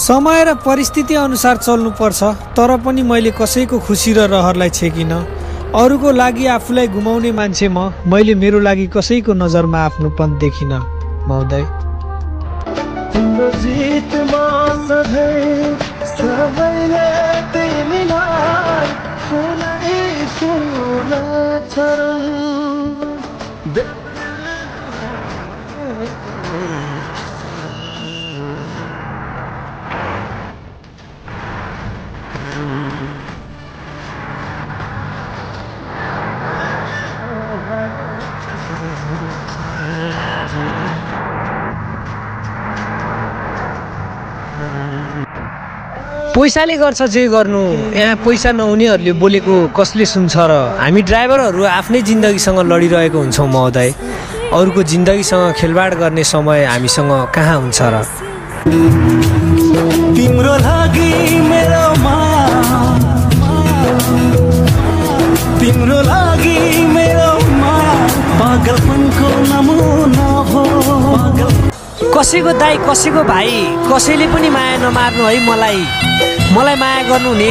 समय र परिस्थिति अनुसार चल्नुपर्छ, तर पनि मैले कसैको खुसी र रहरलाई छेकिन। अरूको लागि आफूलाई गुमाउने मान्छे मैले मेरो लागि कसैको नजरमा आफ्नोपन देखिन महोदय। पैसाले गर्छ जे गर्नु, यहाँ पैसा नहुनेहरूले बोलेको कसले सुन्छ र? हामी ड्राइभरहरू आफ्नै जिन्दगीसँग लडिरहेको हुन्छौँ महोदय। अरूको जिन्दगीसँग खेलवाड गर्ने समय हामीसँग कहाँ हुन्छ र? तिम्रो लागि मेरो माया, तिम्रो लागि मेरो माया पागलपनको नमुना हो। कसैको दाइ, कसैको भाइ, कसैले पनि माया नमार्नु है। मलाई माया गर्नुहुने